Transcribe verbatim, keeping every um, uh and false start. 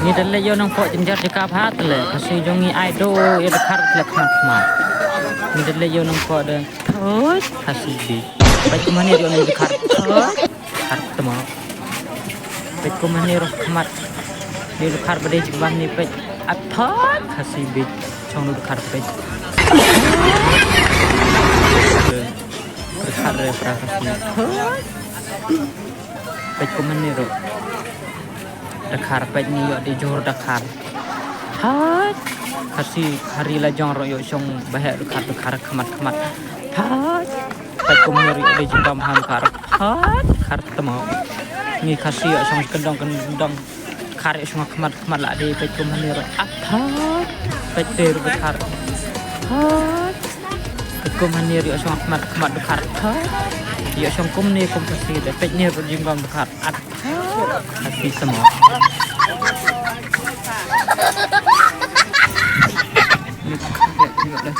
Ngi da leit ïoh nongpoh jynjar jaka bha te leh, Khasi jong ngi ai do ïa dkhar te leh khmat khmat. Ngi da leit ïoh nongpoh de. Thoj, Khasi bit. Peit kumne ïoh nong dkhar. Thoj, dkhar tmo. Peit kumne roh khmat. Ïoh dkhar ba dei jingban ni peit. At thoj, Khasi bit. Shong dkhar peit. Dkhar re pra Khasi. Thoj. Peit kumne roh. Dkhar peit ngi ïoh dei jhur dkhar. Thoj. Khasi ha ri la jong roh ïoh shong ba heh dkhar dkhar khmat khmat. Thoj. Peit kumne roh ïoh dei jingdom ha dkhar. Thoj. Dkhar tmo. Ngi Khasi ïoh shong kyndong kyndong. Dkhar ïoh shong khmat khmat la dei peit kumne roh. At thoj. Peit dei roh dkhar. Thoj. Peit kumne roh ïoh shong khmat khmat dkhar. Thoj. Ïoh shong kumne kum Khasi de peit ne roh jingdom dkhar. At Khasi tmo. Ni dkhar ïoh dei.